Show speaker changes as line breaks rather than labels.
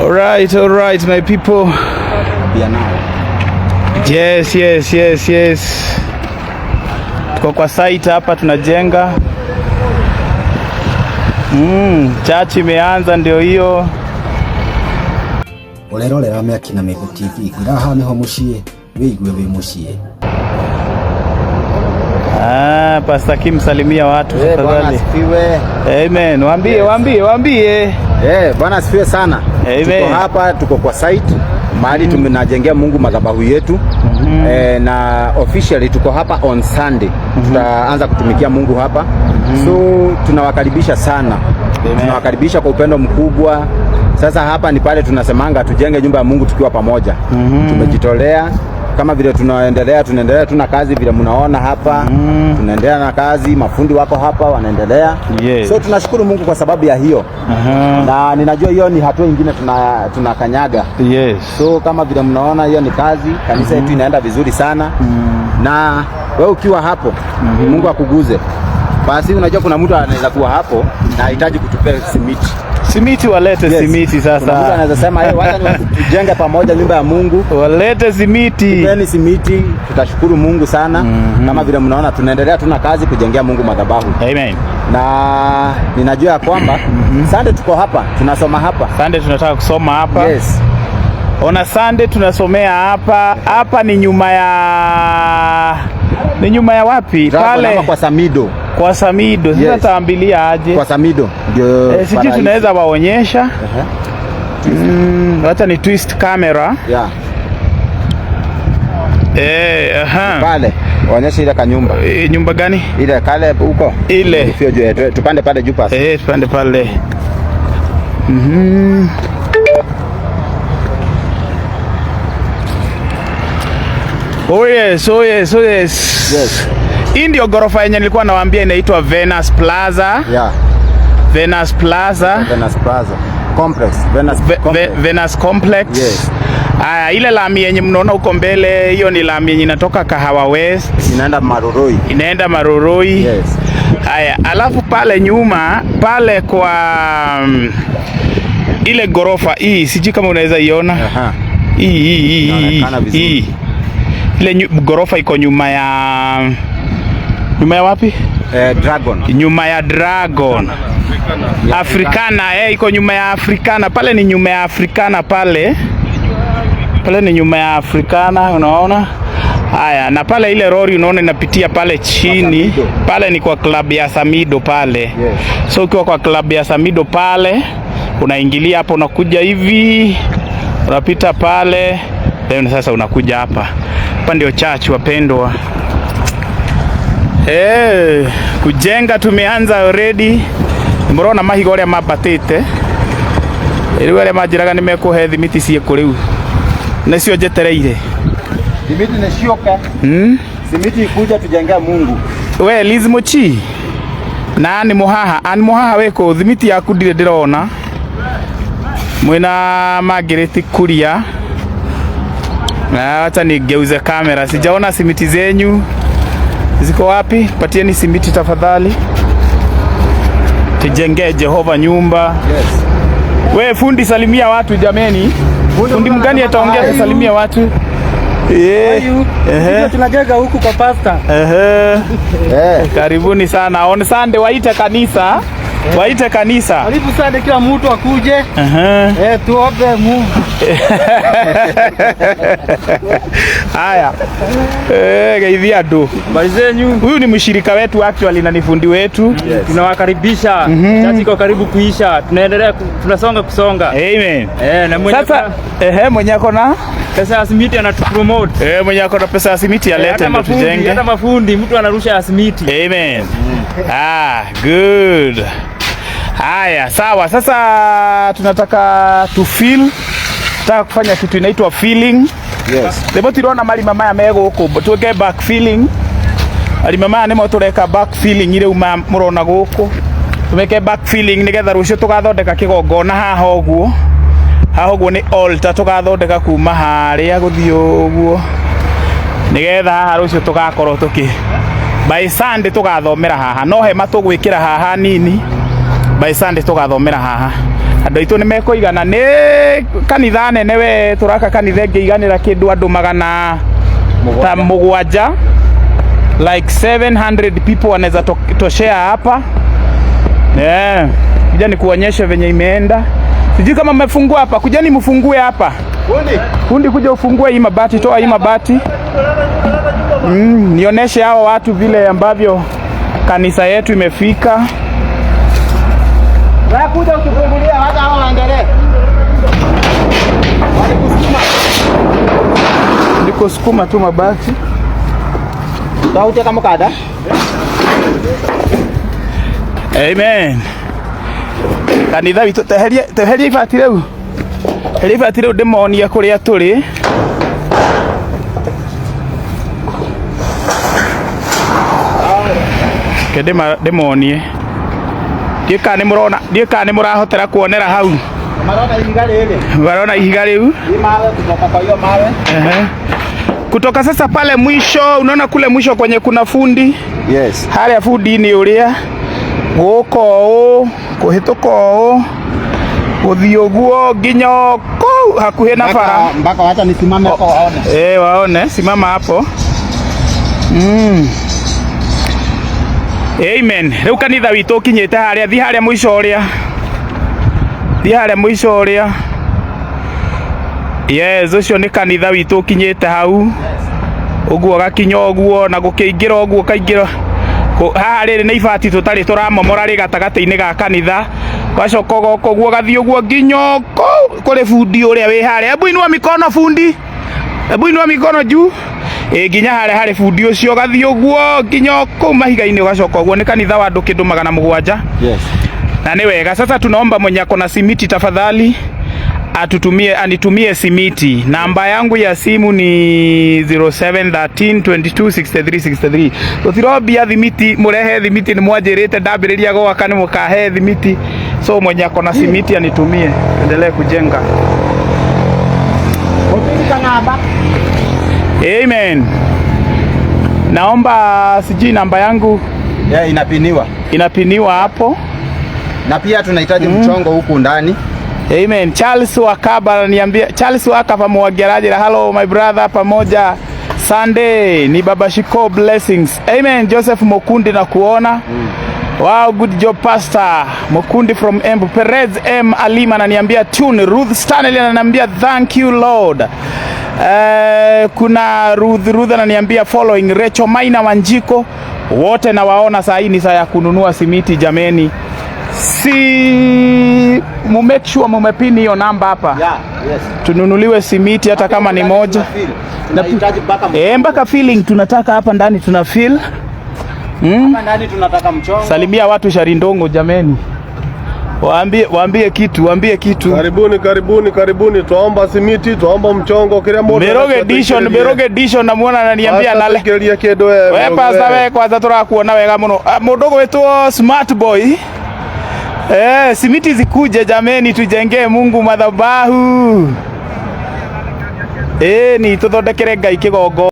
All right, my people.
Pia nao.
Yes. Tuko kwa site hapa tunajenga. Church imeanza ndio hiyo.
Ũrerorera Mĩaki na Mĩkũ TV, ngwĩra haha nĩho mũciĩ, wĩigue wĩ mũciĩ.
Ah, Pastor Kim, salimia watu
Bwana
tafadhali.
asifiwe.
Amen. Waambie, waambie, waambie.
Bwana asifiwe sana.
Amen.
Tuko hapa, tuko kwa site mahali tunajengea Mungu madhabahu yetu. Na officially tuko hapa on Sunday. Tutaanza kutumikia Mungu hapa. So tunawakaribisha sana.
Amen.
Tunawakaribisha kwa upendo mkubwa. Sasa hapa ni pale tunasemanga tujenge nyumba ya Mungu tukiwa pamoja. Tumejitolea kama vile tunaendelea tuna kazi vile mnaona hapa. Tunaendelea na kazi, mafundi wako hapa wanaendelea. So tunashukuru Mungu kwa sababu ya hiyo. Na ninajua hiyo ni hatua ingine tunakanyaga. So kama vile mnaona hiyo ni kazi, kanisa yetu inaenda vizuri sana. Na wewe ukiwa hapo, Mungu akuguze. Basi unajua kuna mtu anaweza kuwa hapo na hahitaji kutupea simiti.
Simiti walete.
Yes.
Simiti
Kuna mtu
sasa.
anaweza sema, hey, wacha tujenge pamoja nyumba ya Mungu.
Walete simiti.
Tupeni simiti, tutashukuru Mungu sana. Kama vile mnaona tunaendelea tuna kazi kujengea Mungu madhabahu.
Amen.
Na ninajua ya kwamba Sunday tuko hapa, tunasoma hapa.
Sunday tunataka kusoma hapa.
Yes.
Ona, Sunday tunasomea hapa. Hapa ni nyuma ya wapi?
Dragon
Pale
ama kwa Samido.
Kwa Samido. Sasa
Yes.
taambilia aje?
Kwa Samido ndio.
Sijui
parahisi.
tunaweza waonyesha. Wacha ni twist camera. Aha.
Pale waonyeshe ile kanyumba.
Nyumba gani?
Ile kale huko.
Ile.
Sio juu, tupande pale juu pasi.
Tupande pale. Oh yes, oh yes, oh yes.
Yes.
Hii ndio ghorofa yenye nilikuwa nawaambia inaitwa Venus Plaza. Venus Plaza.
Venus Plaza. Complex. Venus Complex.
Venus Complex.
Yes.
Aya, ile lami yenye mnaona huko mbele, hiyo ni lami yenye inatoka Kahawa West,
Inaenda Marurui.
Inaenda Marurui.
Yes.
Haya, alafu pale nyuma pale kwa ile ghorofa hii, sijui kama unaweza iona. Hii
Inaonekana vizuri.
hii. Ile ghorofa iko nyuma ya wapi?
Dragon.
Nyuma ya Dragon. Africana, iko nyuma ya Africana. Pale ni nyuma ya Africana pale. Pale ni nyuma ya Africana, unaona? Haya, na pale ile lori unaona inapitia pale chini.
Samido.
Pale ni kwa club ya Samido pale.
Yes.
So ukiwa kwa club ya Samido pale, unaingilia hapo, unakuja hivi, unapita pale, then sasa unakuja hapa. Hapa ndio church, wapendwa. Kujenga tumeanza already. Mũrona mahiga ũrĩa mambatĩte, rĩu arĩa manjĩraga nĩ mekũhe thimiti ciĩkũ rĩu nĩcio njetereire.
Simiti nishoka. Simiti ikuja tujengea Mungu.
We Liz Muchi na nĩ mũhaha ani mũhaha wĩkũ thimiti yaku ndirĩ ndĩrona mwĩna Margaret Kuria na acha nigeuze kamera, sijaona simiti zenyu ziko wapi? Patieni simiti tafadhali, tujengee Jehova nyumba.
Yes.
We fundi, salimia watu jameni. Fundi mgani ataongea kusalimia watu? Ehe.
Tunajenga huku kwa pasta.
Ehe.
Eh.
Karibuni sana. On Sunday waite kanisa. Waite kanisa.
Karibu sana, kila mtu akuje. Tuombe Mungu.
Haya. Geithia andũ.
Habari zenyu?
Huyu ni mshirika wetu actually na ni fundi wetu.
Tunawakaribisha. Church iko karibu kuisha. Tunaendelea tunasonga kusonga.
Amen.
Na mwenye
Sasa ehe, mwenye ako na
pesa ya simiti anatupromote.
Mwenye ako na pesa ya simiti alete
Hata
ndio
mafundi,
tujenge.
hata mafundi mtu anarusha ya simiti.
Amen. Ah, good. Haya, sawa. Sasa tunataka to fill. Tunataka kufanya kitu inaitwa filling.
Yes.
Rĩmwe tirona marima maya me gũkũ twĩke back filling, marima maya nĩmo tũreka back filling rĩu maya mũrona gũkũ, tũmeke back filling nĩgetha rũciũ tũgathondeka kĩgongona haha ũguo, haha ũguo nĩ altar tũgathondeka kuma harĩa gũthiĩ ũguo nĩgetha haha rũciũ tũgakorwo tũkĩ by Sunday tũgathomera haha, no hema tũgwĩkĩra haha nini, by Sunday tũgathomera haha. Andũ aitũ nĩ mekũigana. Nĩ kanitha nene we, tũraka kanitha ĩngĩiganĩra kĩndũ andũ magana ta 7, like 700 people wanaweza toshea hapa. Yeah. Kuja nikuonyeshe venye imeenda. Sijui kama mmefungua hapa. Kujani mfungue hapa.
Fundi.
Fundi, kuja ufungue hii mabati, toa hii mabati. Nionyeshe hao watu vile ambavyo kanisa yetu imefika.
Wewe kuja ukifungulia hata hao waendelee. Walikusukuma.
Ndiko sukuma tu mabati.
Sauti kama kada.
Amen. Kanitha witũ, teheria teheria ibati rĩu. Teheria ibati rĩu ndĩmonie kũrĩa tũrĩ. Ke ndĩmonie. Ndiũĩ kana nĩ mũrona, ndiũĩ kana nĩ mũrahotera kuonera hau.
Marona ihiga rĩrĩ.
Marona ihiga rĩu.
Hii mawe kutoka kwa hiyo mawe.
Ehe. Kutoka sasa pale mwisho, unaona kule mwisho kwenye kuna fundi.
Yes.
Harĩa bundi-inĩ ũrĩa gũka ũũ kũhĩtũka ũũ gũthiĩ ũguo nginya kũu hakuhĩ na bara.
Mpaka wacha nisimame hapo waone.
Eh, waone, simama hapo. Amen. Rĩu kanitha witũ ũkinyĩte harĩa, thiĩ harĩa mũico ũrĩa, thiĩ harĩa mũico ũrĩa. Yes, ũcio nĩ kanitha witũ ũkinyĩte hau ũguo, gakinya ũguo na gũkĩingĩra ũguo kaingĩra. Haha rĩrĩ nĩ ibati tũtarĩ tũramomora rĩ gatagatĩ-inĩ ga kanitha, gacoka ũgoka ũguo gathiĩ ũguo nginya kũu kũrĩ bundi ũrĩa wĩ harĩa. Hebu inua mikono fundi, hebu inua mikono juu. Ĩ, nginya harĩa harĩ bundi ũcio, gathiĩ ũguo nginya kũu mahiga-inĩ, ũgacoka ũguo. Nĩ kanitha wa andũ kĩndũ 700.
Yes.
Na nĩ wega. Sasa tunaomba mwenye ako na simiti tafadhali atutumie, anitumie simiti. Namba yangu ya simu ni 0713 22 63 63. Tũtirobia thimiti, mũrehe thimiti. Nĩ mwanjĩrĩte ndambĩrĩria gwaka nĩ mũkahe thimiti, so mwenye ako na simiti anitumie endelee kujenga.
Ofisi kang'amba.
Amen. Naomba, sijui namba yangu
Yeah, inapiniwa.
Inapiniwa hapo.
Na pia tunahitaji mchongo huku ndani.
Amen. Charles Wakaba ananiambia, Charles Wakaba Mwageraje, hello my brother, pamoja Sunday ni Baba Shiko, blessings. Amen. Joseph Mokundi na kuona. Wow, good job, Pastor Mokundi from Embu. Perez M Alima ananiambia tune. Ruth Stanley ananiambia thank you, Lord. Kuna Ruth Ruth ananiambia following. Rachel Maina Wanjiko, wote nawaona. Saa hii ni saa ya kununua simiti jameni. Si mu make sure mumepini hiyo namba hapa.
Yeah, yes.
Tununuliwe simiti hata kama ni moja.
Tunahitaji mpaka
Eh, mpaka filling tunataka hapa ndani tuna fill.
Hapa ndani tunataka mchongo.
Salimia watu Sharindongo jameni. Waambie, waambie kitu, waambie kitu.
Karibuni, karibuni, karibuni. Twaomba simiti, twaomba mchongo, kila mtu.
Meroge Edition, Meroge Edition namuona ananiambia nale.
Tuikerie kindu we.
We pastor, we kwanza turakuona wega muno. Ah, mundu gwitwo Smart Boy. Eh, simiti zikuje jameni, tujengee Mungu madhabahu. Eh, ni tuthondekere Ngai kigongo.